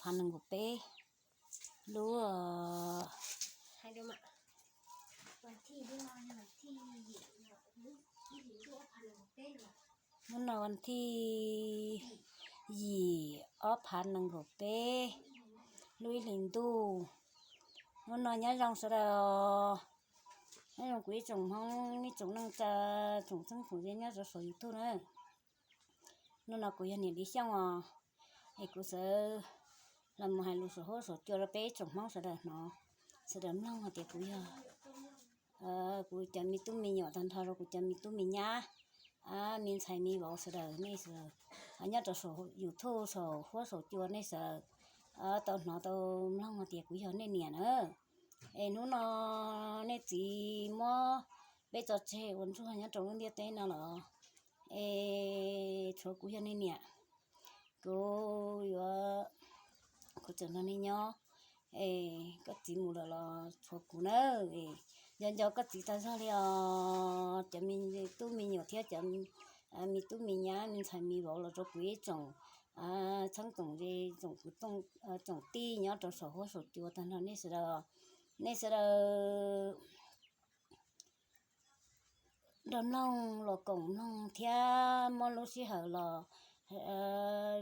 phav nees nkaum peb lub hnub no vas thij yim ob phav nees nkaum peb lub ib hlis ntuj. Hnub no nyob zoo sawv daws, nyob zoo kuv ib tsoom Hmoob, ib tsoom neej tsa, tsoom txheeb tsoom ze nyob rau saum YouTube na. Hnub no kuv yog niam Li Xyooj os, es kuv sawv los mus hais lus saum huab saum cua rau peb ib tsoom Hmoob sawv daws hnov, sawv daws mloog hais tias kuv yog, kuv cov me tub me nyuam tag nrho rau kuv cov me tub me nyab, me ntxhais me vauv sawv daws, nej sawv daws nyob rau saum YouTube saum huab saum cua nej sawv tau hnov tau mloog hais tias kuv yog nej niam na. Es hnub no nej txiv muab peb tso tseg ua ntsuag nyob rau lub ntiaj teb no los, es tshuav kuv yog nej niam, kuv yuav, kuv tseem nrog nej nyob. Es koj txiv mus lawm los tshuav kuv na. Es nco nco koj txiv tag zog li os, cov me tub me nyuam thiab cov me tub me nyab me ntxhais me vauv los rau kuv ib tsoom txheeb tsoom ze, tsoom kwv tsoom tij nyob rau saum huab saum cua tag nrho nej sawv daws, nej sawv daws nrog mloog los koom mloog thiab muab lub sij hawm los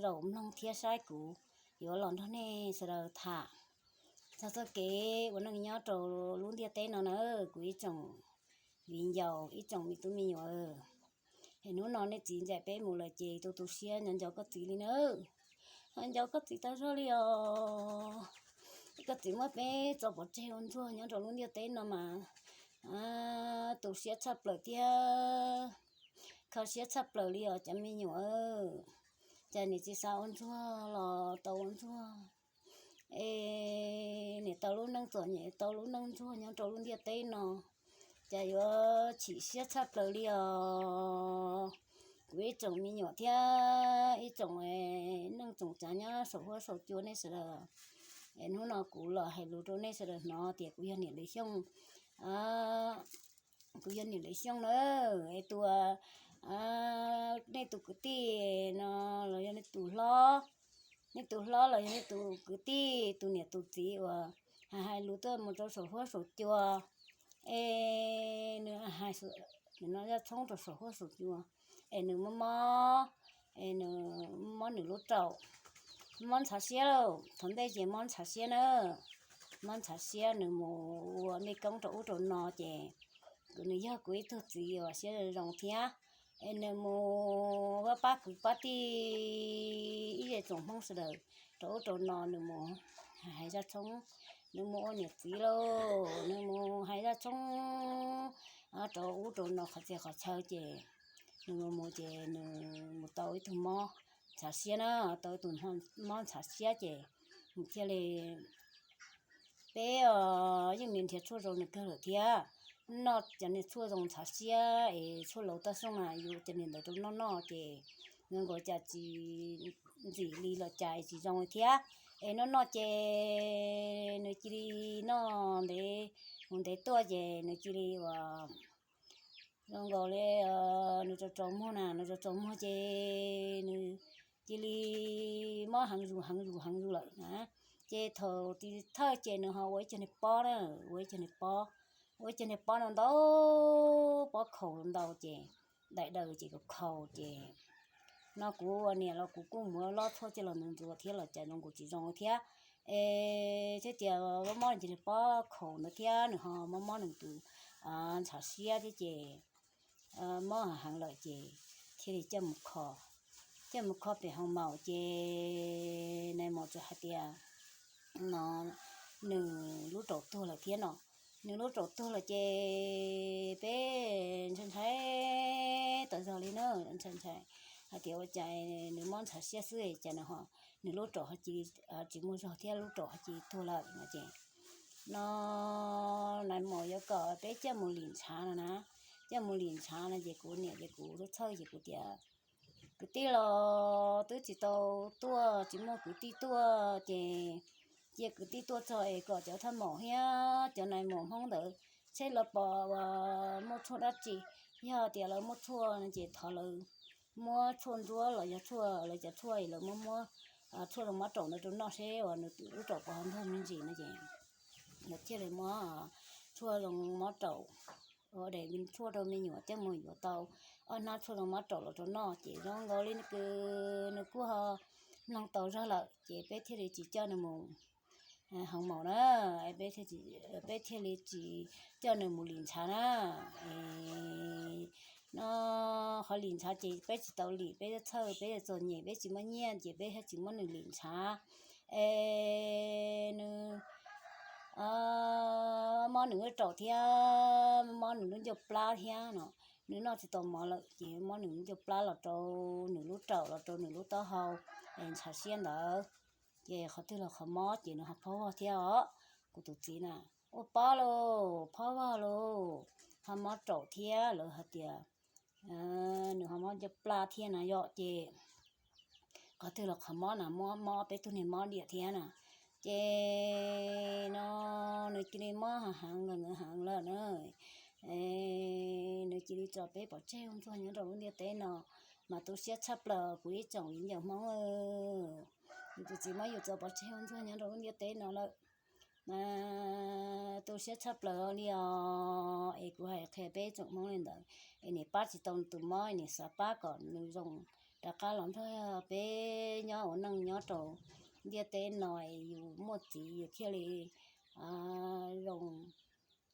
zaum mloog thiab saib kuv yuav los nrog nej sawv daws tham txog txoj kev ua neej nyob rau lub ntiaj teb no na, kuv ib tsoom viv ncaus ib tsoom me tub me nyuam. Es hnub no nej txiv ncaim peb mus lawm ces tu tu siab nco nco koj txiv li na. Nco koj txiv tag zog li os. Koj txiv muab peb tso pov tseg ua ntsuag nyob rau lub ntiaj teb no mas tu siab tshaj plaws thiab kho siab tshaj plaws li os cov me nyuam. Cas niam tsis xav ua ntsuag los tau ua ntsuag, es niam tau lub neej txom nyem tau lub neej ntsuag nyob rau lub ntiaj teb no, cas yuav chim siab tshaj plaws li os. Kuv ib tsoom me nyuam thiab ib tsoom neej tsoom tsav nyob saum huab saum cua nej sawv daws, es hnub no kuv los hais lus rau nej sawv daws hnov tias kuv yog niam Li Xyooj, kuv yog niam Li Xyooj na. Es tus, nej tus kwv tij no los yog nej tus hlob, nej tus hlob los yog nej tus kwv tij tus niam tus txiv uas hais hais lus tuaj mus rau saum huab saum cua, es nws hais, nws no zaj tshoob rau saum huab saum cua, es nws mob mob, es nws mob nws lub raum, mob ntshav siab lauj. Thaum ntej ces mob ntshav siab na, mob ntshav siab nws mus ua mej koob rau ub rau no ces nws yog kuv ib tug txiv uas siab zoo thiab, es nws mus pab kwv pab tij ib yam tsoom Hmoob sawv daws rau ub rau no, nws mus hais zaj tshoob, nws mus ua niam txiv lauj, nws mus hais zaj tshoob rau ub rau no qhov txhia qhov chaw ces nws mus mus ces nws mus tau ib tug mob ntshav siab na, tau ib tug mob ntshav siab ces nws thiaj li, peb yeej nrhiav tshuaj zoo nws kawg lawm thiab. Noj cov niag tshuaj zoo ntshav siab es tshuaj laus taj xoo na, yus cov niag ntawd rau noj noj ces nws nkaus cas tsis ntxim li los cas tsis zoo li thiab. Es noj noj ces nws cia li noj ntev mus ntev tuaj ces nws cia li ua zoo nkaus li nws tsaus tsaus muag na, nws tsaus tsaus muag ces nws cia li mob heev zus heev zus heev zus lawm na. Ces thaum tiv thawj ces nws ho ua ib co niag pob na, ua ib co niag pob, ua ib co niag pob no ntau, pob khaus ntau ces daim daws ces khaus khaus ces no kuv ua niam los kuv kuj muab lob tshuaj coj los ntxuav ntxuav thiab los cas zoo nkaus tsis zoo thiab. Es thiaj tias mob nws tus pob khaus ntawd thiab nws ho mob mob nws tus ntshav siab thiab ces mob heev lawm ces thiaj li coj mus kho, coj mus kho pem hoo maum ces nais maum txawm hais tias no nws lub raum tuag lawm thiab no. Nws lub raum tuag lawm ces peb ntshai ntshai tas zog li na, ntshai ntshai hais tias ua cas nws mob ntshav siab xwb cas nws ho, nws lub raum ho cia li tsis muaj zog thiab lub raum ho cia li tuag lawm no ces no nais maum yuav kom peb coj mus lim ntshav no na. Coj mus lim ntshav no ces kuv niam ces kuv txhawj ces kuv tias kwv tij los twb tsis tau tuaj, tsis muaj kwv tij tuaj ces cia kwv tij tuaj txog es kom cov thaj maum thiab cov nais maum Hmoob ntawd tsheb los pom uas muaj tshuaj dab tsi. Yog tias lawv muaj tshuaj no ces thov lawv muab tshuaj ntsuab los yog tshuaj, lawv cov tshuaj es lawv muab muab tshuaj zoo mob raum no rau noj seb uas nws lub raum puas ho ntuag me ntsis no ces lawv thiaj li muab tshuaj zoo mob raum, ua daim tshuaj rau me nyuam coj mus yuav tau ob hnab tshuaj zoo mob raum los rau noj ces zoo nkaus li nws kuj ho mloog tau zog lawm ces peb thiaj li tsis coj nws mus hoo maum na, peb thiaj li tsis coj nws mus lim ntshav na. No qhov lim ntshav ces peb tsis tau lim, peb txhawj peb txom nyem peb tsis muaj nyiaj ces peb thiaj tsis muab nws lim ntshav. Es nws mob nws lub raum thiab mob nws lub ncauj plab thiab no, nws noj tsis tau mov lawm ces mob nws lub ncauj plab los rau nws lub raum los rau nws lub taub hau, es ntshav siab ntawd. Ces qhov twg los qhov mob ces nws ho phob vog thiab os. Kuv tus txiv na, ua pob lauj, phob vog lauj, ho mob raum thiab lawv hais tias nws ho mob ncauj plab thiab na yom ces qhov twg los qhov mob na, mob mob peb tug niag mob diam thiab na. Ces no nws cia li mob heev heev heev lawm na. Nws cia li tso peb pov tseg ua ntsuag nyob rau lub ntiaj teb no, mas tu siab tshaj plaws kuv ib tsoom viv ncaus Hmoob. Nws tus txiv muab yus tso pov tseg ua ntsuag nyob rau lub ntiaj teb no lawm, mas tu siab tshaj plaws li os. Es kuv hais qhia peb tsoom Hmoob li ntawd, es nim pab tsis tau nws tus mob, nim xav pab kom nws zoo rov qab los nrog peb nyob ua neej nyob rau ntiaj teb no, es yus muaj txiv yus thiaj li zoo,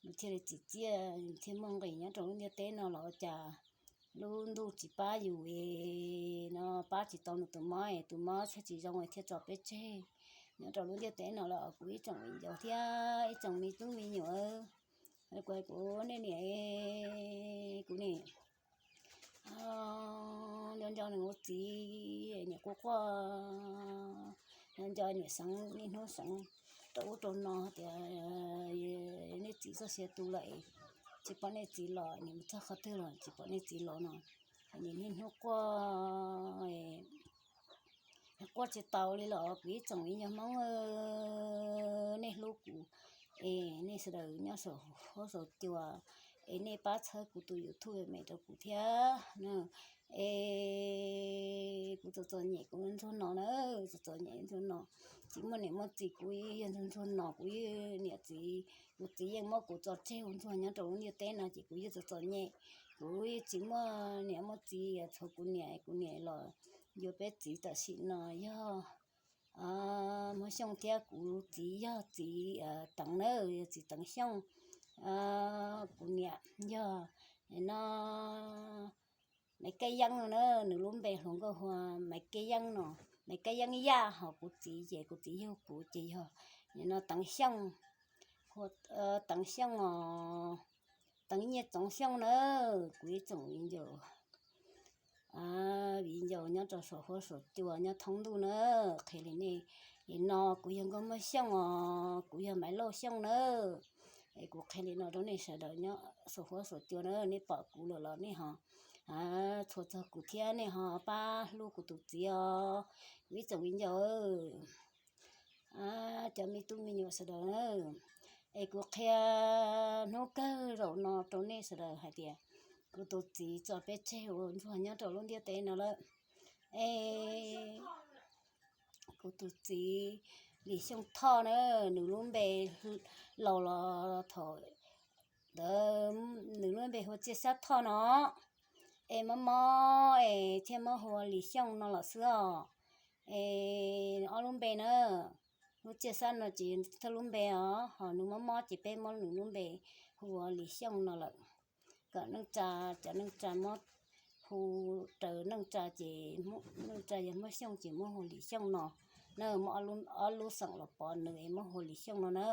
yus thiaj li tsim txiaj, yus thiaj muaj nqis nyob rau lub ntiaj teb no los ua cas lub ntuj tsis pab yus es no pab tsis tau nws tus mob, es tus mob thiaj tsis zoo es thiaj tso peb tseg nyob rau lub ntiaj teb no lawm kuv ib tsoom viv ncaus thiab ib tsoom me tub me nyuam. Kuv, kuv nej niam, kuv niam nco nco nws ua txiv, niam quaj quaj, nco nco niam seev niaj hnub seev rau ub rau no tias nej txiv txoj sia tu lawm, tsis pom nej txiv los, niam mus txog qhov twg los tsis pom nej txiv los no, niam niaj hnub quaj, quaj tsis tau li los kuv ib tsoom viv ncaus Hmoob, nej hlub kuv, es nej sawv daws nyob saum huab saum cua, es nej pab txhawb kuv tus YouTube me rau kuv thiab. Es kuv txom txom nyem kuv ntsuag no na, txom txom nyem ntsuag no, tsis muaj niam muaj txiv kuv yog ntsuag ntsuag no, kuv niam txiv, kuv txiv yeej muab kuv tso tseg ua ntsuag nyob rau lub ntiaj teb no ces kuv yeej txom txom nyem, kuv yeej tsis muaj niam muaj txiv, tshuav kuv niam, kuv niam los yuav peb txiv tam sim no yog Hmoob Xyooj thiab kuv txiv yog txiv Teev na, yog txiv Teev Xyooj. Kuv niam yog no Maiv Kab Yeeb no na, nws lub npe hluas nkauj hu ua Maiv Kab Yeeb no, Maiv Kab Yeeb Yaj, ho kuv txiv ces kuv txiv yug kuv ces yog no Teev Xyooj, Teev Xyooj os, Teev Nyiaj Txoov Xyooj na, kuv ib tsoom viv ncaus, viv ncaus nyob rau saum huab saum cua nyob thoob ntuj na, qhia li nej, nim no kuv yog Nkauj Muag Xyooj os, kuv yog Maiv Lauj Xyooj na. Es kuv qhia li no rau nej sawv daws nyob saum huab saum cua na, nej pom kuv lawm los nej ho txhua txog kuv thiab nej ho pab hlub kuv tus txiv os, kuv ib tsoom viv ncaus, cov me tub me nyuam sawv daws na. Es kuv qhia hnub kawg zaum no rau nej sawv daws hais tias kuv tus txiv tso peb tseg ua ntsuag nyob rau lub ntiaj teb no lawm. Es kuv tus txiv Lis Xyooj Thoj na, nws lub npe laus los thaum ntawd nws lub npe hu ua Txiaj Xab Thoj no, es mob mob es thiaj muab hu ua Lis Xyooj no lawm xwb os. Es ob lub npe na, lub Txiaj Xab no ces thawj lub npe os, ho nws mob mob ces peb muab nws lub npe hu ua Lis Xyooj no lawm. Kom neej tsa, cov neej tsa muab hu raws neej tsa ces neej tsa yog Muag Xyooj ces muab hu Lis Xyooj no na, muab ob lub xeem los pov nws es muab hu Lis Xyooj no na.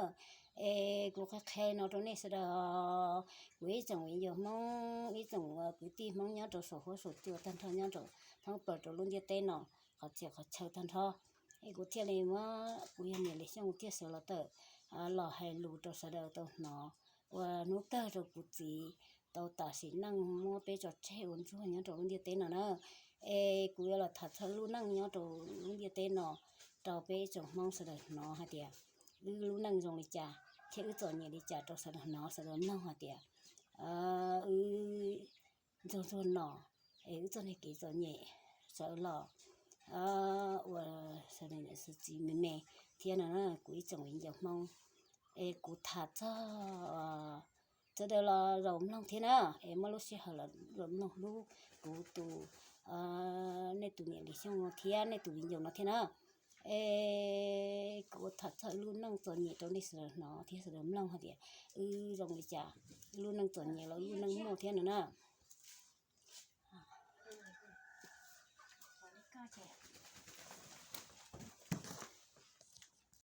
Es kuv qhia qhia no rau nej sawv daws, kuv ib tsoom viv ncaus Hmoob, ib tsoom kwv tij Hmoob nyob rau saum huab saum cua tag nrho, nyob rau thoob plaws rau lub ntiaj teb no, qhov txhia qhov chaw tag nrho. Es kuv thiaj li muab, kuv yog niam Lis Xyooj thiaj sawv los tawm los hais lus rau sawv daws tau hnov, ua hnub kawg rau kuv txiv tau tas sim neej muab peb tso tseg ua ntsuag nyob rau lub ntiaj teb no na. Es kuv yuav los tham txog lub neej nyob rau lub ntiaj teb no rau peb tsoom Hmoob sawv daws hnov hais tias wb lub neej zoo li cas thiab wb txom nyem li cas rau sawv daws hnov sawv daws mloog hais tias wb ntsuag ntsuag no, es wb txoj niag kev txom nyem sawv los uas sawv daws niam sawv txiv me me thiab no na, kuv ib tsoom viv ncaus Hmoob. Es kuv tham txog sawv daws los zaum mloog thiab na, es muaj lub sij hawm los zaum mloog hlub kuv tus, nej tus niam Lis Xyooj no thiab nej tus viv ncaus no thiab na. Es kuv tham txog lub neej txom nyem rau nej sawv daws hnov thiab sawv daws mloog hais tias wb zoo li cas, lub neej txom nyem los lub neej muaj thiab no na.